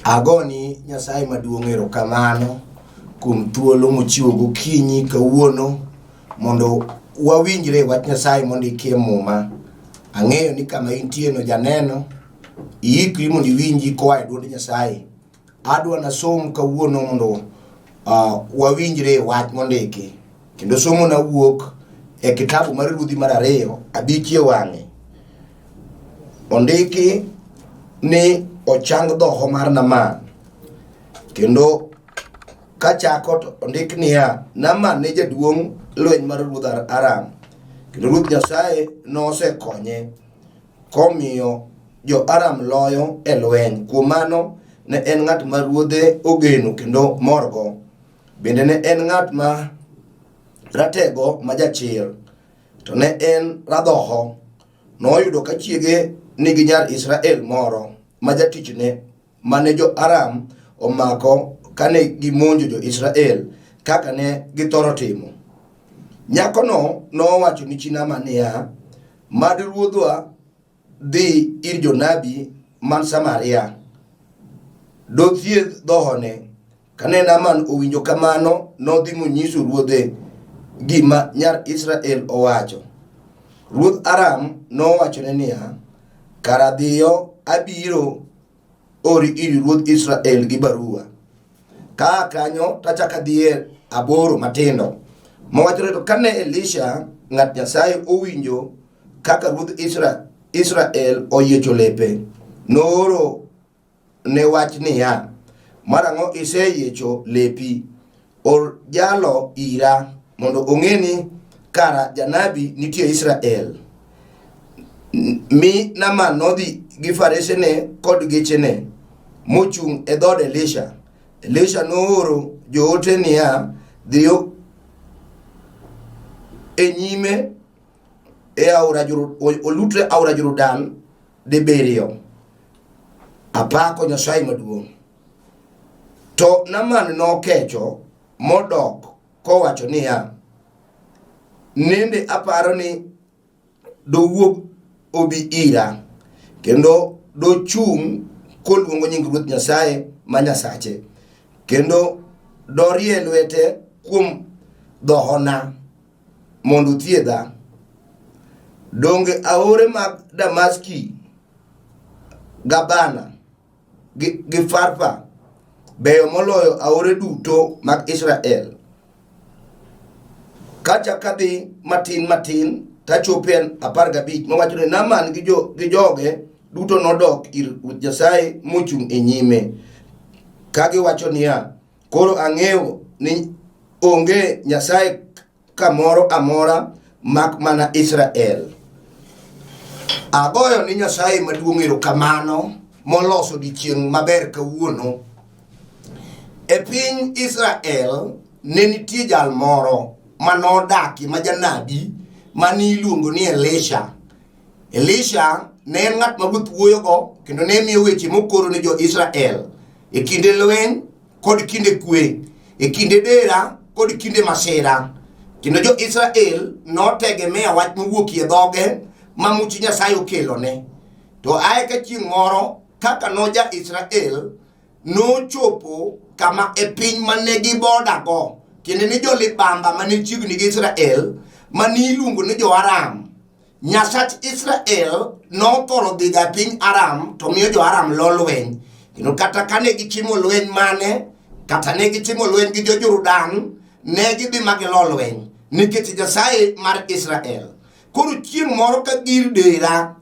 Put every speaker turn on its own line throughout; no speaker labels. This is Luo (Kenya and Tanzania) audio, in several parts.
Agoni Nyasaye maduong' erokamano kuom thuolo mochiwo gokinyi kawuono mondo wawinjre e wach Nyasaye mondiki e Muma. Ang'eyo ni kama intie no janeno, iikri mondo iwinji koa e dwond Nyasaye. Adwa nasom kawuono mondo wawinjre e wach mondiki. Kendo somona wuok e kitabu mar Ruodhi mar ariyo abich e wang'e. Ondiki ni ochang dhoho mar Naman. Kendo kachako to ondik niya, Naman ne jaduong' lweny mar ruodh Aram. Kendo Ruoth Nyasaye nosekonye komiyo jo-Aram loyo e lweny. Kuom mano, ne en ng'at ma ruodhe ogeno kendo morgo. Bende ne en ng'at ma ratego ma jachir, to ne en radhoho. Noyudo ka chiege nigi nyar Israel moro ma jatichne mane jo-Aram omako kane gimonjo jo-Israel kaka ne githoro timo. Nyakono nowacho ni chi Naaman niya, Mad ruodhwa dhi ir jonabi man Samaria, dothiedh dhohone. Kane Naaman owinjo kamano, nodhi monyiso ruodhe gima nyar Israel owacho. Ruodh Aram nowachone niya, Kara dhiyo, abiro ori ir ruodh Israel gi barua. Kaa kanyo tachako adhi e aboro matindo. Mowachore to kane Elisha ng'at Nyasaye owinjo kaka ruodh Israel oyiecho lepe, nooro ne wach niya, Marang'o iseyiecho lepi? Or jalo ira mondo ong'e ni kara janabi nitie Israel. Mi Naaman nodhi gi faresene kod gechene mochung' e dhood Elisha. Elisha nooro joote niya, Dhiyo e nyime e aora olutre aora Jordan dibiriyo. Apako Nyasaye maduong'. To Naaman nokecho modok kowacho niya, Nende aparo ni dowuog obi ira kendo dochung' koluongo nying Ruoth Nyasaye ma Nyasache kendo dorie lwete kuom dhohona mondo othiedha. Donge aore mag Damaski Gabana gi Farpa beyo moloyo aore duto mag Israel? Kachak adhi matin matin tachopo e 15 mawacho ni Naaman gi joge duto nodok ir Ruoth Nyasaye mochung' e nyime ka giwacho niya, Koro ang'eyo ni onge Nyasaye kamoro amora mak mana Israel. Agoyo ni Nyasaye maduong' erokamano moloso odiechieng' maber kawuono. E piny Israel ne nitie jal moro ma nodaki ma janabi ma niluongo ni Elisha. Elisha ne en ng'at ma ruoth wuoyogo kendo ne miyo weche mokoro ne jo-Israel e kinde lweny kod kinde kwe, e kinde dera kod kinde masira. Kendo jo-Israel notegemea wach mowuokie dhoge ma much Nyasaye okelone. To aye ka chieng' moro kaka noja Israel nochopo kama e piny mane gibodago, tiende ni jolibamba mane chiegni gi Israel, mane iluongo ni jo-Aram. Nyasach Israel nothoro dhiga e piny Aram to miyo jo-Aram lo lweny. Kendo kata kane gichimo lweny mane, kata ne gichimo lweny gi jo-Jordan, ne gidhi ma gilo lweny nikech Nyasaye mar Israel. Koro chieng' moro ka gir dera,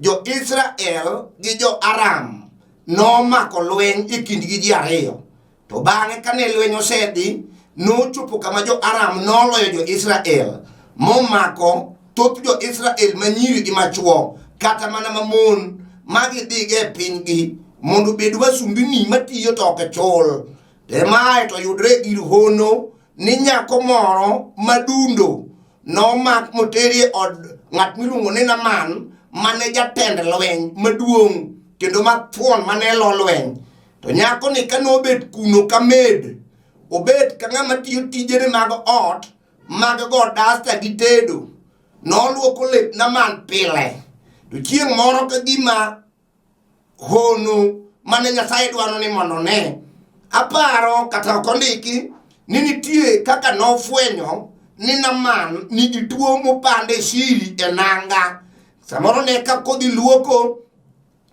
jo-Israel gi jo-Aram nomako lweny e kindgi ji ariyo. To bang'e kane lweny osedhi, nochopo kama jo-Aram noloyo jo-Israel, momako thoth jo-Israel manyiri gi machwo, kata mana mamon, ma gidhigo e pinygi mondo obed wasumbini matiyo to ok chul. To mae to yudre gir hono ni nyako moro madundo nomak moteri e od ng'at miluongo ni Naman mane jatend lweny maduong' kendo mathuon mane lo lweny. To nyako ni ka nobet kuno ka med, obet ka ng'ama tiyo tijene mag ot, mag go dasta gi tedo, noluoko lep Naman pile. To chieng' moro ka gima hono mane Nyasaye dwaro ni mondo one. Aparo kata ok ondiki ni nitie kaka nofwenyo ni Naman nigi tuo mopande siri e nanga. Samoro ne ka kodhi luoko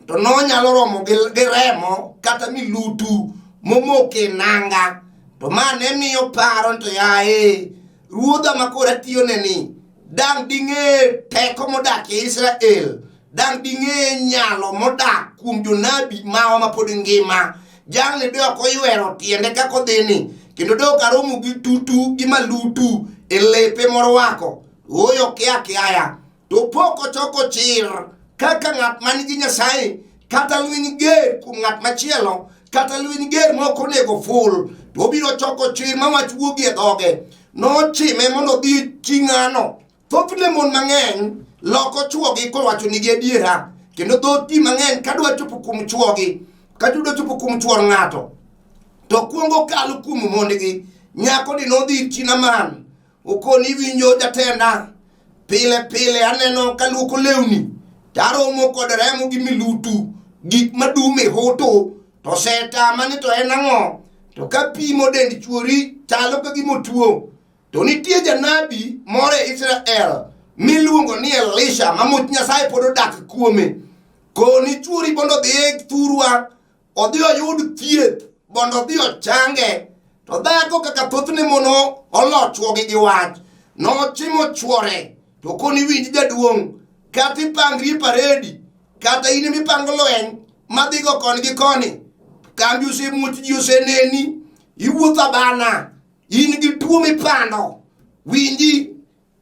to nonyalo romo gi, gi remo kata milutu momoko e nanga. To ma ne miyo paro to yaye ruodha ma koro atiyone ni dang' ding'e teko modak e Israel dang' ding'e nyalo modak kuom jonabi mawa ma pod ngima jalni de ok oywero tiende kaka odhini kendo de ok aromo gi tutu gi malutu e lepe morwako ooyo kia kiaya to pok ochoko chir kaka ng'at man gi Nyasaye kata lweny ger kuom ng'at machielo kata lweny ger ma ok onego ful to obiro choko chir ma wach wuogi e dhoge nochime mondo odhi chi ng'ano thothne mon mang'eny loko chwogi kowacho nigi adiera kendo thoth ji mang'eny kadwa chopo kuom chwogi kadwa chopo kuom chwor ng'ato to kwongo kalo kuom mondgi nyako ni nodhi ir chi Naman okoni iwinjo jatenda pile pile aneno kaluoko lewni to aromo kod remo gi milutu gik madum e hoto to osetama ni to en ang'o to kapimo dend chuori chalo ka gima otuo to nitie janabi moro e Israel miluongo ni Elisha ma much Nyasaye pod odak kuome koni chuori mondo odhi e thurwa odhi oyud thieth mondo odhi ochange to dhako kaka thothne mon olo chwogi gi wach nochimo chwore to koni winj jaduong' kata ipangri e paredi kata in emipango lweny madhigo koni gi koni kambi osemuoch ji oseneni iwuotho abana in gi tuo mipando winji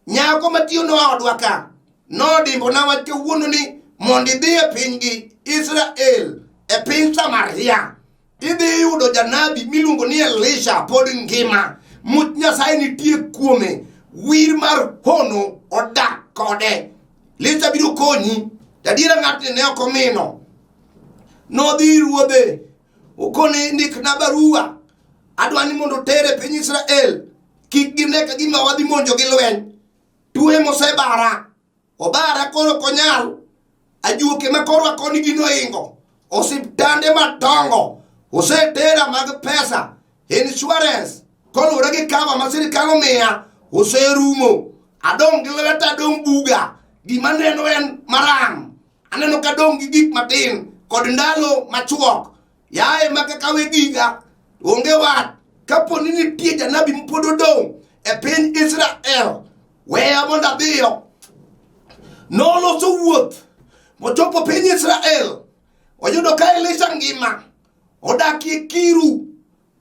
nyako matiyo noa odwa ka nodimbona wach kawuono ni mondo idhi e pinygi Israel e piny Samaria idhi yudo janabi miluongo ni Elisha pod ngima much Nyasaye nitie kuome wir mar hono odak kode Elisha biro konyi adiera ng'atni ne ok omino nodhi ir ruodhe okone ndikna barua adwa ni mondo otere piny Israel kik gine ka gima wadhi monjo gi lweny tuo mosebara obara koro ok onyal ajuoke ma korwa koni gi noingo osiptande madongo osetera mag pesa insurance koluwore gi kava ma sirikal omiya oserumo adong' gi lweta adong' buga gima neno en maram aneno ka adong' gi gik matin kod ndalo machuok yaye ma kaka we giga onge wach kapo ni nitie janabi mapod odong' e piny Israel weya mondo adhiyo noloso wuoth mochopo piny Israel oyudo ka Elisha ngima odakie kiru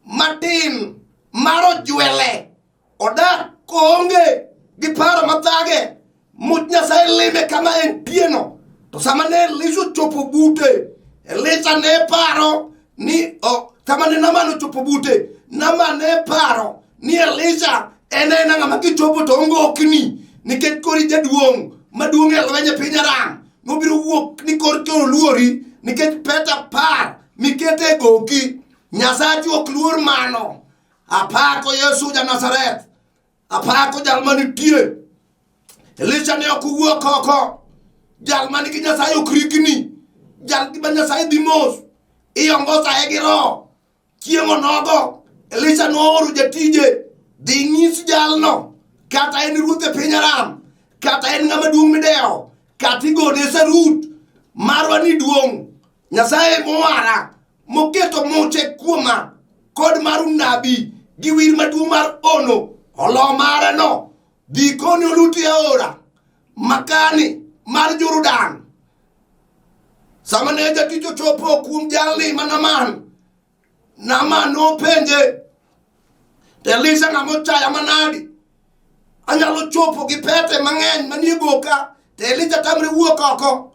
matin mar ojwele odak koonge gi paro mathage much nyasaye lime kama entieno to sama ne elisha ochopo bute elisha ne paro ni oh, sama ne naman ochopo bute naman ne paro ni elisha en ena ng'ama kichopo to ongokni nikech kori jaduong' maduong' e lweny e piny aram nobiro wuok ni kor to oluori nikech peta par mikete e goki nyasachi ok luor mano Apako Yesu ja Nazareth. Apako jal manitie. Elisha ne ok owuok oko. Jal man gi Nyasaye ok rikni. Jal ma Nyasaye dhi mos. Iongo saye gi roho. Chieng' onogo, Elisha nooro jatije dhi nyis jalno kata en ruoth e piny Aram, kata en ng'ama duong' midewo, kata igone sarut marwa ni duong'. Nyasaye mowara moketo muche kuoma kod mar unabi gi wir maduong' mar ono olo mare no dhi koni oluti aora makani mar Jordan sama ne jatich ochopo kuom jalni ma Naman Naman nopenje to Elisha ng'ama ochaya manadi anyalo chopo gi pete mang'eny manie goka to Elija tamre wuok oko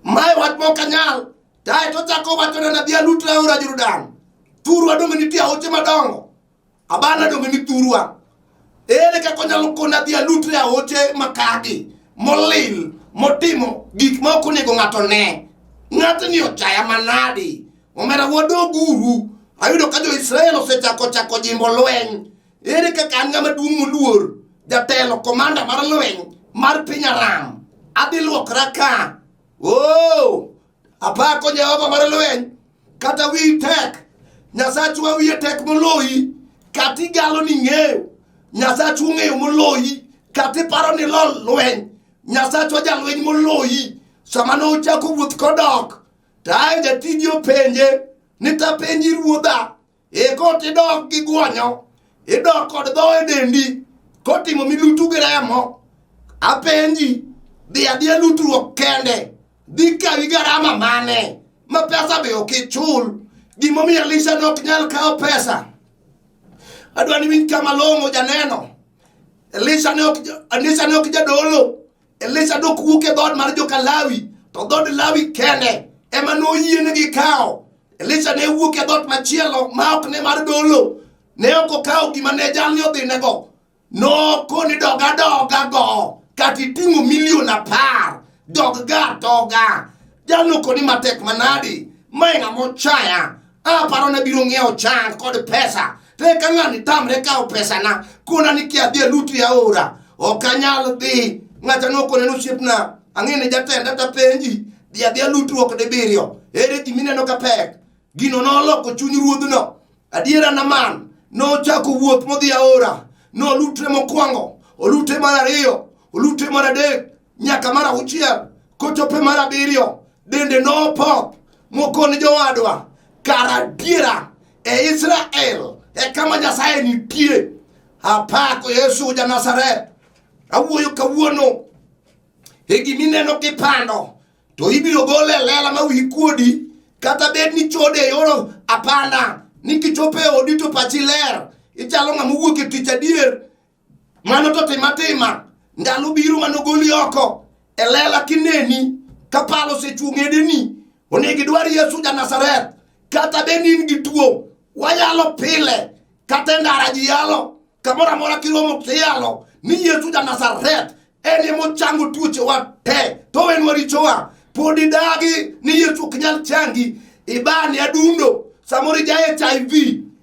mae wach mok anyal kae to ochako wacho ni nadhi alutra aora Jordan thurwa donge nitie aoche madongo abana donge ni thurwa ere kaka onyalo kona adhi alutre aoche makagi molil motimo gik ma ok onego ng'ato ne ng'atni ochaya manadi omera wadoguru ayudo ka jo-israel osechako chako jimbo lweny ere kaka an ng'ama duong' moluor jatelo komanda mar lweny mar piny aram adhi luokra ka oh apako jehova mar lweny Kata wiyi tek, Nyasachwa wiye tek moloyi, kata igalo ni ing'eyo, Nyasachwa ong'eyo moloyi, kata iparo ni ilo lweny, Nyasachwa jalweny moloyi. Sama nochako wuoth kodok, to ae jatiji openje ni tapenji ruodha, e kot idok gi gwonyo, idok kod dho e dendi, kotimo milutu gi remo, apenji, dhi adhiya lutruok kende, dhi kawi garama mane ma pesa be ok ichul. Gimomiyo Elisha ne ok nyal kawo pesa, adwa ni winj kama long'o janeno. Elisha ne ok jadolo, Elisha ne ok wuok e dhood mar joka Lawi, to dhood Lawi kende ema noyienegi kawo. Elisha ne wuok e dhoot machielo ma ok ne mar dolo, ne ok okawo gima ne jalni odhinego. Nokoni dog adoga go, kata iting'o milion 10, dog ga adoga. Jalno koni matek manadi, mae ng'ama ochaya, aparo ni abiro ng'iewo chang kod pesa, to eka ng'ani tamre kawo pesana, kona ni kia dhi aluti e aora, ok anyal dhi. Ng'acha nokone ni osiepna, ang'e ni jatenda tapenji, dhi adhiya lutruok dibiriyo, ere gimineno ka pek? Gino noloko chuny ruodhno. Adiera Naman nochako wuoth modhi aora, nolutre mokwongo, olute mar ariyo, olute mar adek, nyaka mar auchiel. Kochope mar abiriyo, dende nopoth mokone jowadwa, kar adiera e Israel e kama Nyasaye nitie. Apako Yesu ja Nazareth. Awuoyo kawuono e gimineno kipando to ibiro gole e lela ma wiyi kuodi kata bed ni chode e yor apanda ni kichopo e odi to pachi ler ichalo ng'ama owuok e tich adier mano to tima tima ndalo biro manogoli oko e lela kineni ka palo osechung' edeni onego idwar Yesu ja Nazareth kata bed ni in gi tuo wayalo pile kata e ndara ji yalo kamoro amora kiromo tiyalo ni Yesu ja Nazareth en ema ochango tuochewa te to owenwa richowa pod idagi ni Yesu ok nyal changi ibani adundo samoro ija HIV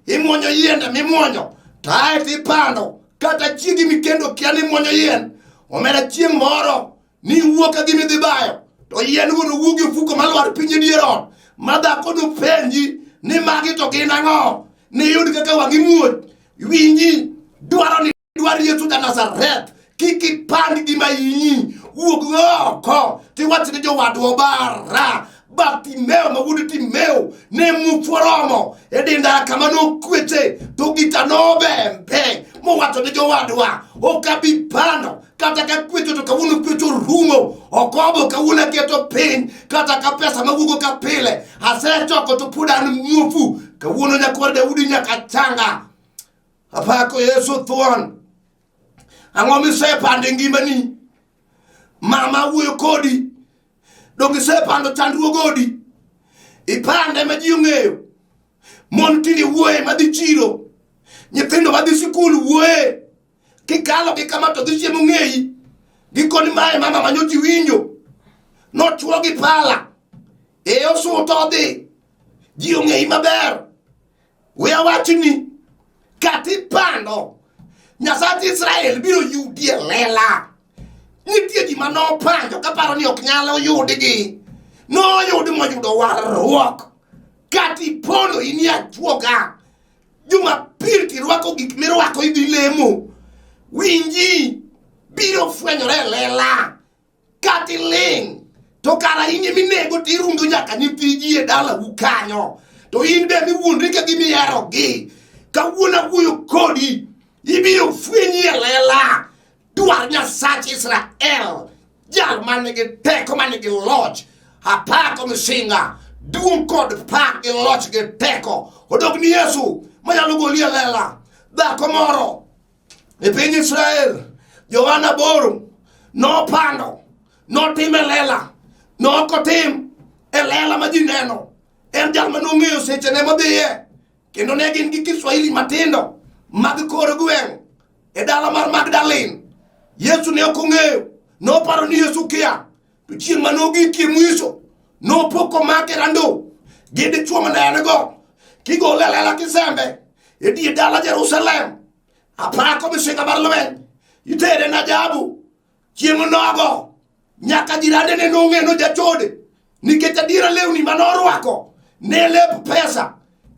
imuonyo yiende mimuonyo to ae to ipando kata chiegi mikendo kia ni imuonyo yien omera chieng' moro ni iwuok ka gima idhi bayo to yien go nowuog e ofuko malwar piny e dier ot ma dhako nopenji ni magi to gin ang'o niyud kaka wang'i muoch winji dwaro ni dwar Yesu ja Nazareth kik ipand gima inyi wuog oko tiwach ni jowadwa obara Bartimeo ma wuod Timeo ne muofu oromo e dindara kama nokweche to gita nobembe mowacho ni jowadwa ok abi pando kata ka kwecho to kawuono kwecho rumo okobo kawuono aketo piny kata ka pesa mawuogo ka pile asechoko to pod an muofu kawuono nyakwar Daudi nyaka changa. Apako Yesu thuon. Ang'o misepando e ngimani? Mama wuoyo kodi. Donge isepando chandruog odi? Ipande ma ji ong'eyo. Mon tinde wuoye madhi chiro. Nyithindo madhi sikul wuoye. Kikalo gi kama to gichiemo ng'eyi. Gikoni mae mama manyochi winjo. Nochwo gi pala. E osuto odhi. Ji ong'eyi maber. We awachni, kata ipando, Nyasach Israel biro yudi e lela. Nitie ji ma nopando kaparo ni ok nyal yudgi. Noyud moyudo warruok. Kata ipondo in e ajuoga. Jumapil tirwako gik mirwako idhi lemo. Winji biro fwenyore e lela. Kata iling' to kara in ema inego to irundo nyaka nyithi ji e dalau kanyo to in be miwuondri ka gima iherogi. Kawuono awuoyo kodi, ibiro fwenyi e lela. Dwar Nyasach Israel, jal man nigi teko man nigi loch, apako misinga, duong' kod pak gi loch gi teko odog ni Yesu manyalo goli e lela. Dhako moro e piny Israel, Johana 8 nopando, notim e lela, nokotim e lela ma ji neno. En jal ma nong'eyo sechene modhiye, kendo ne gin gi Kiswahili matindo mag kor gweng' e dala mar Magdalene. Yesu ne ok ong'eyo, noparo ni Yesu kia, to chieng' ma nogikie mwiso nopo komake rando gi dichwo ma ne en go kigole e lela kisembe e dier dala Jerusalem. Apako misinga mar lweny itere Najabu chieng' nogo nyaka jirande ne nong'e no jachode nikech adiera lewni mane orwako Ne lep pesa,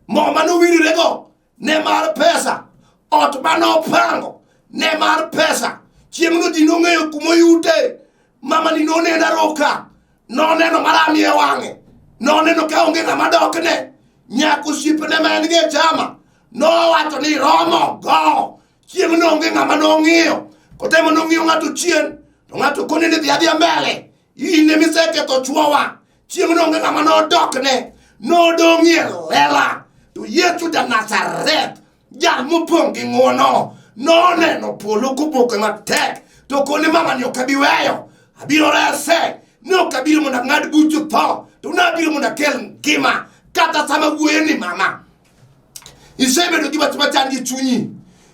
mo manowirirego ne mar pesa, ot manopango ne mar pesa. Chieng'no ji nong'eyo kumoyute. Mamani noneno aroka, noneno marami e wang'e, noneno ka onge ng'ama dokne. Nyaka osiepne ma en go e chama nowacho ni romo go. Chieng'no onge ng'ama nong'iyo. Kotemo nong'iyo ng'ato chien, to ng'ato kone ni dhi adhiya mbele. In ema iseketho chwowa. Chieng'no onge ng'ama nodokne. Nodong'ie lela. To Yesu ja Nazareth, jal mopong' gi ng'wono, noneno polo koboke matek. To kone mama ni ok abi weyo. Abiro rese. Ne ok abiro mondo ang'ad buch tho, to nabiro mondo akel ngima. Kata sama wuoyo ni mama, isebedo gi wach machandi e chunyi.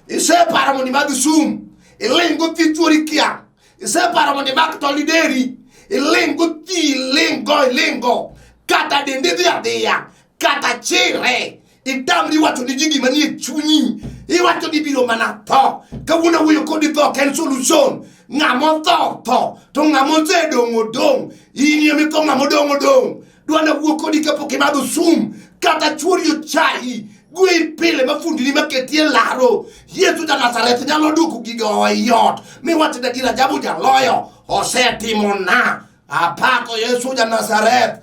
Iseparo mondo imadh sum. Iling' gothi chuori kia. Iseparo mondo imak tol ideri. Iling' gothi, iling' go, iling' go. Kata dendi dhi adhiya, kata chire. Itamri wacho ni ji gima nie chunyi. Iwacho ni ibiro mana tho. Kawuono awuoyo kodi tho ok en solution. Ng'ama otho tho, to ng'ama osedong' odong'. In ema itho ng'ama odong' odong'. Dwana wuo kodi kapok imadho sum, kata chuori ochayi. Gweyi pile ma fundini maketi e laro. Yesu ja Nazareth nyalo duoko gigo e ot. Miwach ni adier ajabu jaloyo osetimona. Apako Yesu ja Nazareth.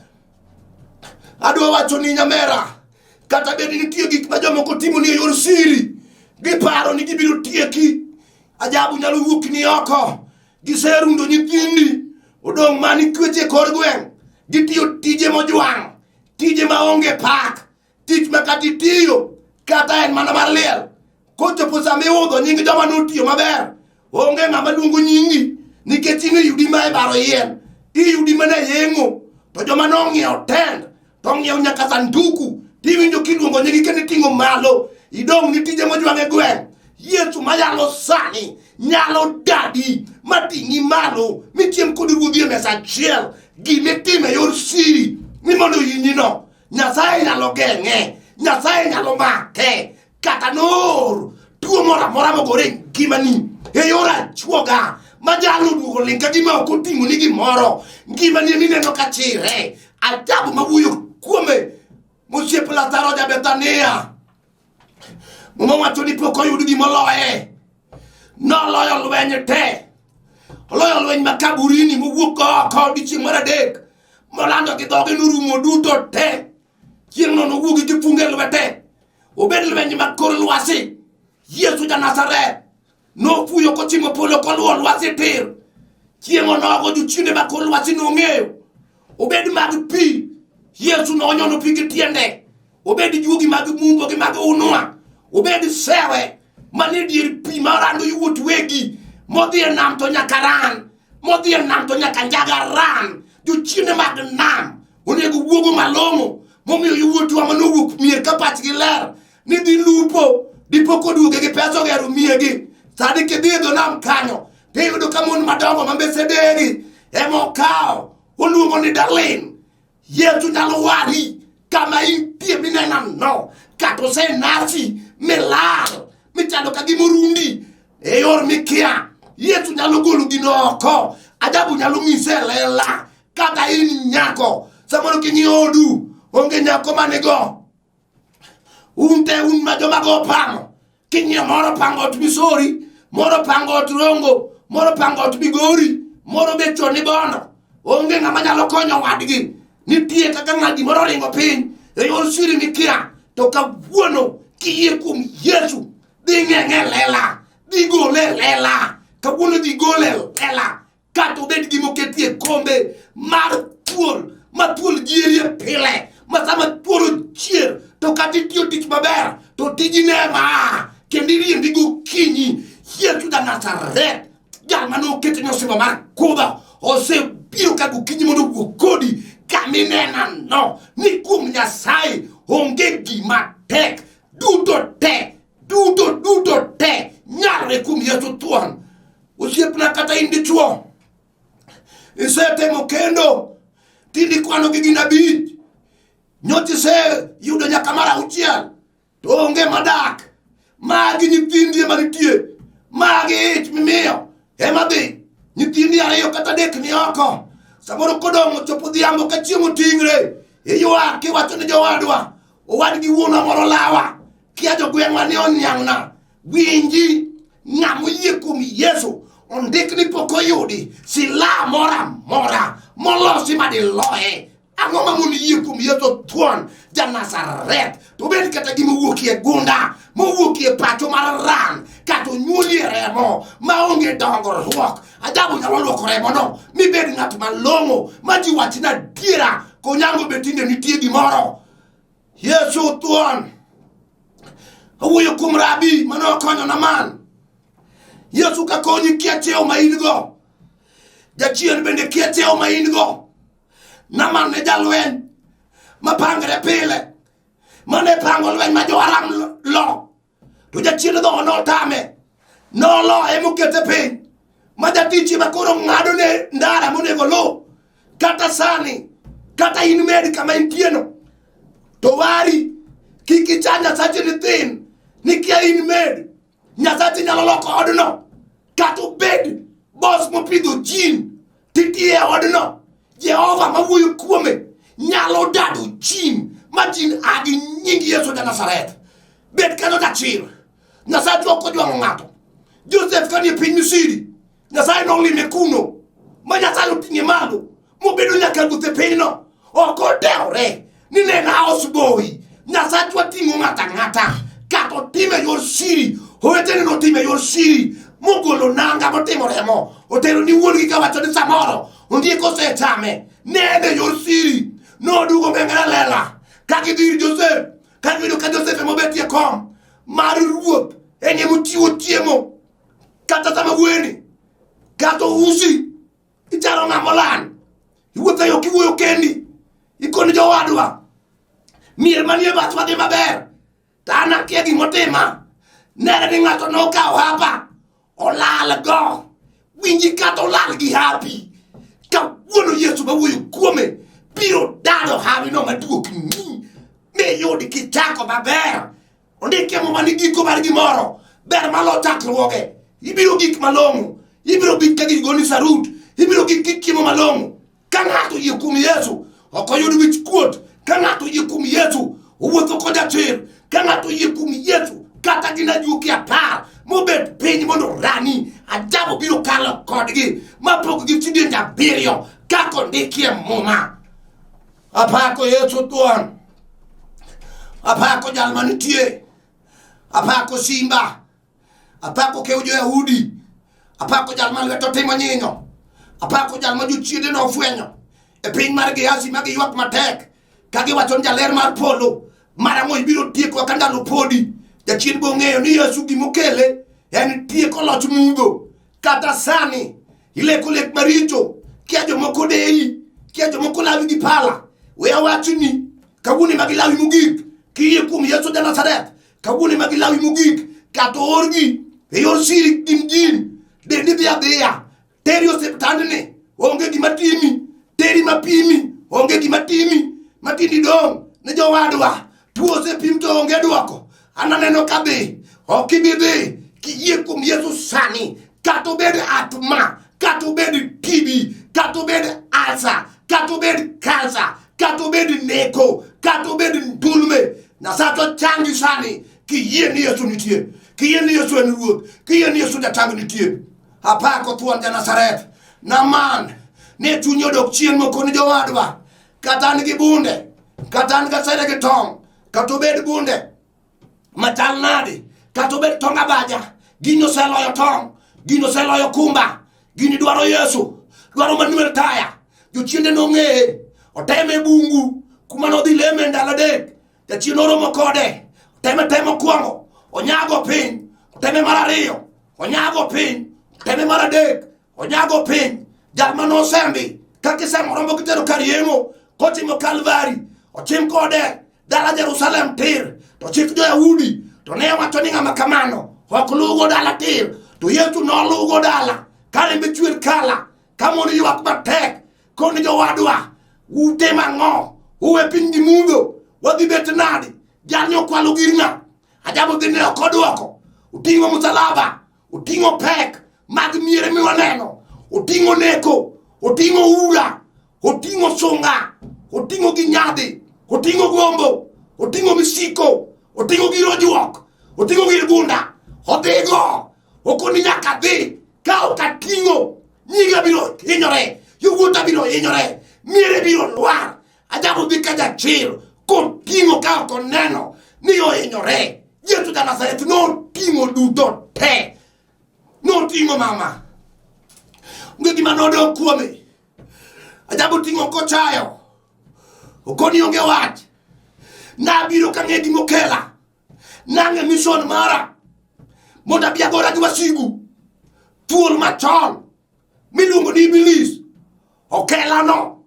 Adwa wacho ni nyamera, kata bed ni nitie gik ma jomoko timo ni e yor siri, giparo ni gibiro tieki. Ajabu nyalo wuok ni oko. Giserundo nyithindi, odong' mani kweche e kor gweng'. Gitiyo tije mojwang', tije maonge pak, tich ma kata itiyo kata en mana mar liel. Kochopo sama iudho nying joma notiyo maber, onge ng'ama luongo nyingi nikech in iyudi ma e baro yien, iyudi mana e yeng'o. To joma nong'iewo tent, to ong'iewo nyaka sanduku, tiwinjo kiluongo nyingi kendo iting'o malo, idong' ni tije mojwang' e gweng'. Yesu mayalo sani nyalo dadi mating'i malo michiem kod ruodhi e mesa achiel. Gimitimo e yor siri ni mondo ohinyino, Nyasaye nyalo geng'e, Nyasaye nyalo make, kata noor tuo moro amora mogore e ngimani e yor achuoga manyalo duogo ling' ka gima ok oting'o ni gimoro. Ngimani ema ineno ka chire. Ajabu mawuoyo kuome mosiep Lazaro ja Bethania. Muma wacho ni pok oyud gimoloye. Noloyo lweny te. Oloyo lweny ma kaburini mowuok oko odiechieng' mar adek. Molando gi dhoge norumo duto te. Chieng'no nowuok gi kifungu e lwete. Obed lweny mag kor lwasi. Yesu ja Nazareth nofuyo kochimo polo koluwo lwasi tir. Chieng' onogo jochiende mag kor lwasi nong'eyo. Obed mag pi. Yesu nonyono pi gi tiende. Obed juogi mag mumbo gi mag unwa. Obed sewe manie dier pi marando yuot wegi. Modhi e nam to nyaka ran. Modhi e nam to nyaka njaga ran. Jochiende mag nam onego wuogo malong'o momiyo yawuotwa manowuok mier ka pachgi ler ni dhi lupo dipo koduoge gi pesa ogero miegi. Sani kidhi e dho nam kanyo tiyudo ka mon madongo ma mbese degi ema okawo oluongo ni darling. Yesu nyalo wari kama intie minena no, kata osenasi milal michalo ka gima orundi e yor mikia. Yesu nyalo golo gino oko. Ajabu nyalo nyise e lela kata in nyako. Samoro king'iyo odu onge nyako manigo. Un te un ma joma go pamo. King'iyo moro pango ot Misori, moro pango ot Rongo, moro pango ot Migori, moro be chon ni Bondo. Onge ng'ama nyalo konyo wadgi. Nitie kaka ng'a gimoro oringo piny e yor siri mikia. To kawuono kiyie kuom Yesu, dhi ng'eng'e lela, dhi gole lela. Kawuono dhi gole lela. Kata obed gima oketie kombe mar thuol ma thuol jierie pile, ma sama thuol ochier to kata itiyo tich maber to tiji ne ema kendo iriembi gokinyi. Yesu ja Nazareth, jal mane oketo ni osimbo mar kudha, osebiro ka gokinyi mondo owuo kodi kama inenano ni kuom Nyasaye onge gima tek. Duto te, duto duto te nyalore kuom Yesu thuon. Osiepna, kata in dichuo isetemo kendo tinde ikwano gi gin 5, nyocha iseyudo nyaka mar 6 to onge madak. Magi nyithindi ema nitie, magi ich mimiyo ema dhi. Nyithindi 2 kata 3 ni oko. Samoro kodong' ochopo odhiambo ka chiemo oting're, Iywak kiwacho ni jowadwa, owadgi wuonwa moro lawa, kia jogweng'wa ni oniang'na. Winji, ng'ama oyie kuom Yesu ondik ni pok oyudi silaha moro amora molosi madiloye. Ang'o ma mondo iyie kuom Yesu thuon ja Nazareth to obed kata gima owuokie gunda mowuokie pacho mar ran kata onyuolie remo maonge dongruok ajabu nyalo luoko remono mibed ng'at malong'o ma ji wach ni adiera konyango be tinde nitie gimoro Yesu thuon owuoyo kuom rabi mane okonyo Naman. Yesu ka konyi kia cheo ma in go, jachien bende kia cheo ma in go. Naman ne jalweny mapangre pile, mane pango lweny ma jo-Aram lo, to jachien dhoho notame, noloye mokete piny, ma jatichi ma koro ng'ado ne ndara monego luw kata sani kata in med kama intieno to wari kik icha nyasachi ni thin nikia in med nyasachi nyalo loko odno kata obed bos mopidho jin titiye e odno jehova mawuoyo kuome nyalo dado jin ma jin a gi nying yesu ja nazareth bed kanyo jachir nyasachi ok ojwang'o ng'ato joseph kanie piny misiri Nyasaye nolime kuno ma Nyasaye oting'e malo mobedo nyaka ruoth e pinyno. Ok odewore ni ne en house boy. Nyasachwa ting'o ng'ato ang'ata kata otime yor siri. Owetene notime yor siri mogolo nanga motimo remo otero ni wuon-gi kawacho ni samoro ondiek osechame. Ne en e yor siri noduogo meng'e lela ka gidhi ir Josef ka giyudo ka Josef emobetie kom mar ruoth en emochiwo chiemo kata sama gweni kata usi ichalo ng'ama olal iwuotho e yo kiwuoyo kendi ikoni jowadwa mier manie bathwa dhi maber to an akia gimotima nere ni ng'ato nokawo hapa olal go winji kata olal gi hapi kawuono yesu mawuoyo kuome biro dado hawino maduokni miyud kichako maber Ondikie Muma ni giko mar gimoro ber malo chakruoge. Ibiro gik malong'o, ibiro gik ka gigoni sarut, ibiro gik kichiemo malong'o. Ka ng'ato oyie kuom Yesu, ok oyud wich kuot. Ka ng'ato oyie kuom Yesu, owuotho kod achir. Ka ng'ato oyie kuom Yesu, kata gin ajuoke apar mobet piny mondo orani, ajabo biro kalo kodgi mapog gi kidienje abiriyo kaka ondikie Muma. Apako Yesu thuon. Apako jal manitie. Apako simba. Apako kew jo-Yahudi. Apako jal ma lwete otimo nyinyo. Apako jal ma jochiende nofwenyo e piny mar Gehazi ma giywak matek ka giwacho ni jaler mar polo marang'o ibiro tiekowa ka ndalo podi. Jachien bo ng'eyo ni Yesu gimokele en tieko loch mudho. Kata sani ileko lek maricho kia jomoko deyi kia jomoko lawi gi pala we awachni kawuono ema gilawi mogik kiyie kuom yesu ja nazareth kawuono ema gilawi mogik kata oorgi e yor siri gin jin dendi dhi adhiya teri osiptandni onge gima timi teri mapimi onge gima timi matindi dong' ne jowadwa tuo osepim to onge dwoko an aneno ka dhi ok ibi dhi kiyie kuom yesu sani kata obed atma kata obed tb kata obed alsa kata obed kansa kata obed neko kata obed ndulme nyasacho changi sani kiyie ni yesu nitie kiyie ni yesu en ruoth kiyie ni yesu jachang nitie apako thuon ja nazareth naman ne chunye odok chien moko ni jowadwa kata an gi bunde kata an gasere gi tong' kata obed bunde machal nade kata obed tong' abaja gini oseloyo tong' gini oseloyo kumba gini dwaro yesu dwaro manuel taya jochiende nong'eye oteme e bungu kuma nodhi leme ndalo adek jachien oromo kode oteme tem mokwongo onyago piny oteme mar ariyo onyago piny oteme mar adek onyago piny jal ma nosembi kaka isemo rombo kitero kar yeng'o kotimo kalvari ochim kode dala jerusalem tir to chik jo-yahudi to ne wacho ni ng'ama kamano ok luwgo dala tir to yesu noluwgo dala ka rembe chwer kala ka mon ywak matek koni jowadwa utim ang'o uwe piny gi mudho wadhi bet nadi jalni okwalo gir ng'a ajabo dhi ne ok odwoko oting'o msalaba oting'o pek mag miere miwaneno oting'o neko oting'o ura oting'o sunga Oting'o gi nyadhi, oting'o gombo, oting'o misiko, oting'o gir ojuok, oting'o gir gunda, odhigo. Okoni nyaka dhi, ka ok ating'o, nyiga biro hinyore, yowuota biro hinyore, miere biro lwar. Ajabu dhi ka jachir koting'o ka ok oneno ni ohinyore. Yesu ja Nazareth noting'o duto te. Noting'o mama. Onge gima nodong' kuome. Ajabu ting'o kochayo. Okoni onge wach. Nabiro kang'e gimokela. Nang'e mission mara. Mondo abi agora gi wasigu. Thuol machon miluongo ni Iblis. Okelano.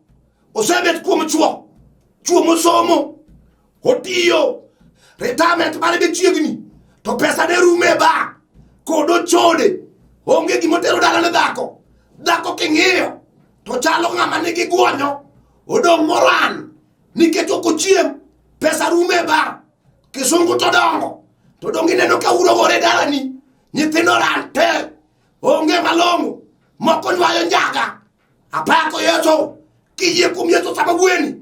Osebet kuom chwo. Chwo mosomo. Otiyo. Retirement mare be chiegni. To pesa ne rume e bank. Kod ochode. Onge gimotero dala ne dhako. Dhako king'iyo to chalo ng'ama nigi gwonyo. Odong' moran nikech ok ochiem. Pesa rume e bank. Kisungu to dongo. To dong' ineno ka uro gore dalani. Nyithindo ran te. Onge malong'o. Moko ywayo njaga. Apako Yesu. Kiyie kuom Yesu sama gweni.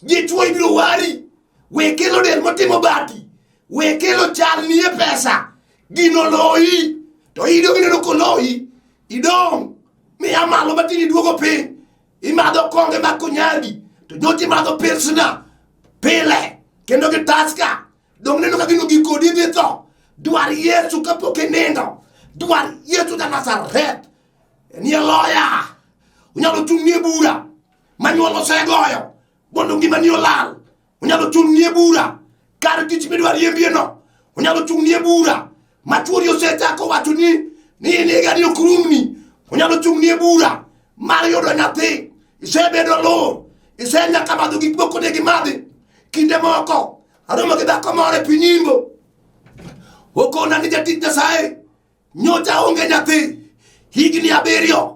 Ji chuo ibiro wari. We kelo del motimo bati. We kelo chal nie pesa. Gino loyi. To idong' ineno koloyi. Idong'. Miya malo matin iduogo piny. Imadho konge mag konyagi. To nyocha imadho pilsner. Pile. Kendo gi taska. Dong' neno ka gino gikodi idhi tho. Dwar Yesu kapok inindo. Dwar Yesu ja Nazareth. Enie loya. Onyalo chung' nie bura. Manyuol osegoyo mondo ngimani olal. Onyalo chung' nie bura kar tich midwa riembie no. Onyalo chung' nie bura ma chuori osechako wacho ni ni niga ni ok rumni. Onyalo chung' nie bura mar yudo nyathi. Isebedo lur. Isenyaka madho gik moko onego imadhi. Kinde moko aromo gi dhako moro e piny Imbo. Okona ni jatich Nyasaye nyocha aonge nyathi higni 7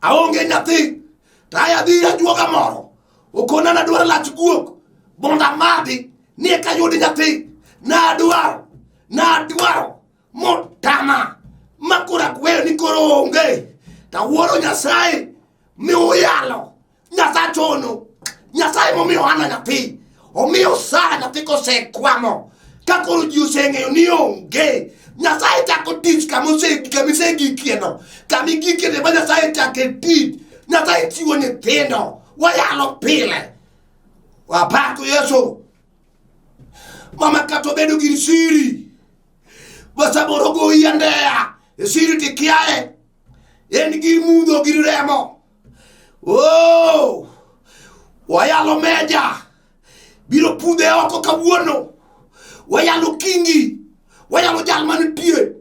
aonge nyathi to aya dhi ir ajuoga moro okona nadwaro lach guok mondo amadhi ni eka ayud nyathi. Nadwaro, nadwaro motama ma koro akweyo ni koro onge. Tawuoro Nyasaye mi uyalo Nyasaye ono. Nyasaye momiyo Hana nyathi, omiyo Sara nyathi kosekwamo. Ka koro ji oseng'eyo ni onge, Nyasaye chako tich kama isegikieno. Kama igikieno ema Nyasaye chake tich. Nyasaye chiwo nyithindo, wayalo pile. Wapako Yesu. Mama kata obedo gir siri, ma samoro goyi andeya, e siri tikiaye, en gir mudho, gir remo. Oh, wayalo meja biro pudhe oko kawuono. Wayalo kingi, wayalo jal manitie,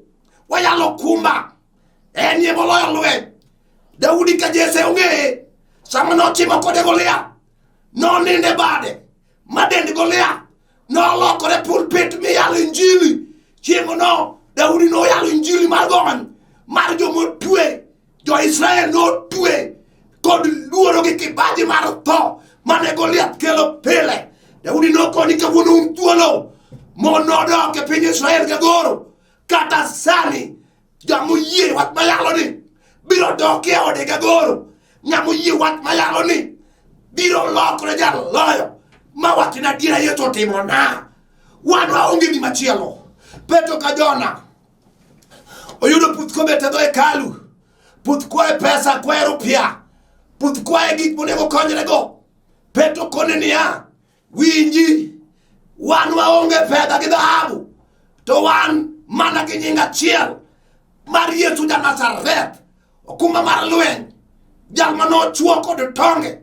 wayalo kumba, en ye moloyo lweny. Daudi ka Jesse ong'eye, sama nochimo kode Goliath, nonindo e bade, ma dend Goliath nolokore pulpit miyalo injili. Chieng'ono Daudi noyalo injili mar gony mar jomotwe. Jo-Israel notwe kod luoro gi kibaji mar tho mane Goliath kelo pile. Daudi nokoni kawuono un thuolo mondo odok e piny Israel gagoro. Kata sani jamoyie wach mayalo ni biro dok e ode gagoro. Ng'ama oyie wach mayalo ni biro lokore jaloyo ma wachna adiera Yesu otimo na. Wan waonge gimachielo. Petro ka Jona oyudo puth kobet e dho hekalu. Puth kwaye pesa, kwaye rupia. Puth kwaye gik monego konyrego. Petro kone niya, winji, wan waonge fedha gi dhahabu, to wan mana gi nying achiel mar Yesu ja Nazareth, okumba mar lweny, jal ma nochwo kod tonge.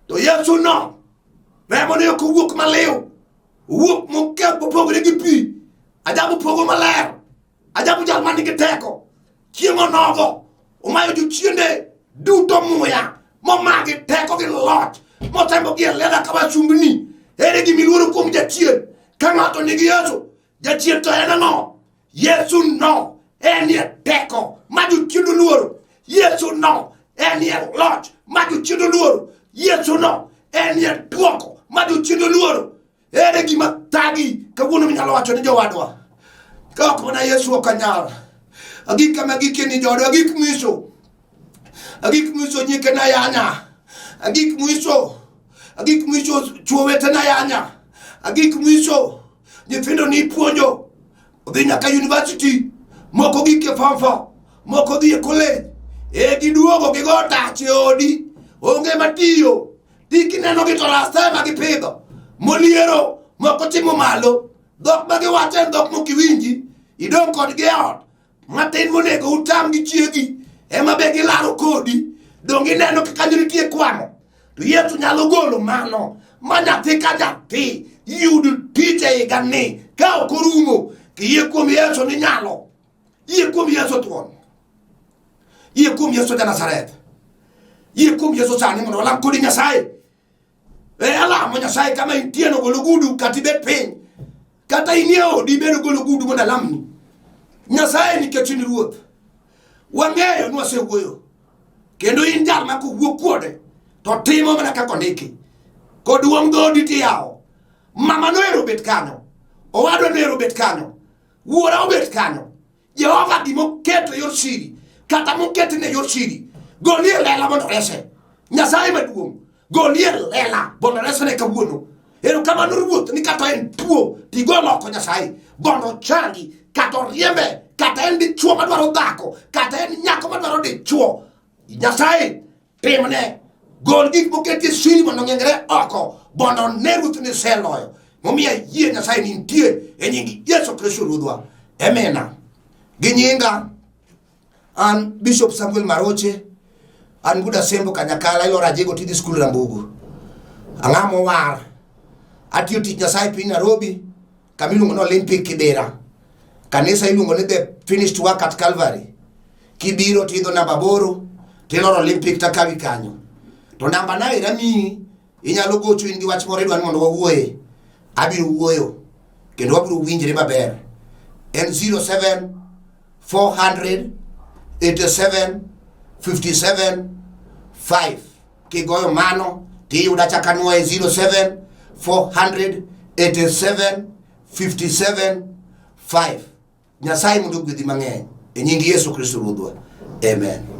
To Yesu no, remo ne ok owuok maliw, owuok mopogore gi pi, ajabu pogo maler, ajabu jal man nigi teko. Chieng' onogo, omayo jochiende duto muya, momagi teko gi loch, mosembogi e lela ka wasumbni. Ere gima iluoro kuom jachien? Ka ng'ato nigi Yesu, jachien to en ang'o? Yesu no enie teko ma jochiende oluoro. Yesu no enie loch ma jochiende oluoro. Yesu no enie duoko ma jochiende oluoro. Ere gima thagi kawuono minyalo wacho ni jowadwa? Ka ok mana Yesu ok anyal. Agik kama gikie ni joodwa, agik mwiso. Agik mwiso nyike na yanya. Agik mwiso. Agik mwisho chuo wetena yanya. Agik mwisho nyithindo ni puonjo odhi nyaka university, moko gik e form 4, moko dhi e college. E giduogo gigo tach e odi, onge matiyo. Tik ineno gi to rasta ema gipidho. Moliero moko timo malo. Dhok ma giwacho en dhok mok iwinji. Idong' kodgi e ot. Matin monego utam gi chiegi ema be gilaro kodi. Donge ineno ka kanyo nitie kwamo? To Yesu nyalo golo mano ma nyathi ka nyathi yud tich e higa ni ka ok orumo. Kiyie kuom Yesu ni nyalo. Yie kuom Yesu thuon. Yie kuom Yesu ja Nazareth. Yie kuom Yesu sani mondo walam kodi Nyasaye. E alamo Nyasaye kama intie no golo gudu kata ibet piny. Kata inie odi bed golo gudu mondo alamni. Nyasaye nikech in ruoth. Wang'eyo ni wasewuoyo. Kendo in jal ma kowuo kuode to timo mana kaka ondiki. Koduong' dhoodi tiyawo. Mama noero bet kanyo. Owadwa noero bet kanyo. Wuora obet kanyo. Jehova gima oketo e yor siri kata moketne e yor siri golie lela mondo orese. Nyasaye maduong' golie lela mondo oresne kawuono. Erokamano Ruoth ni kata en tuo tigolo oko Nyasaye mondo ochangi kata oriembe kata en dichuo madwaro dhako kata en nyako madwaro dichuo. Nyasaye timne gol gik moketie siri mondo ong'engre oko mondo one Ruoth ni iseloyo. Momiyo ayie Nyasaye ni nitie e nying Yesu Kristo Ruodhwa. Amina. Gi nyinga an Bishop Samuel Maroche an Buda Sembo Kanyakala iloro Ajego tidhi skul Rambugu. Ang'a mowar. Atiyo tich Nyasaye piny Nairobi kama iluongo ni Olympic Kibera. Kanisa iluongo ni The Finished Work at Calvary. Kibiro tidho namba 8 tiloro Olympic takawi kanyo. To namba na era miyi inyalo gocho in gi wach moro idwa ni mondo wawuoye. Abiro wuoyo kendo wabiro winjre maber. En 07 400 87 57 5. Kigoyo mano tiyuda chaka nwoye 07 400 87 57 5. Nyasaye mondo ogwedhi mang'eny e nying Yesu Kristo Ruodhwa. Amen.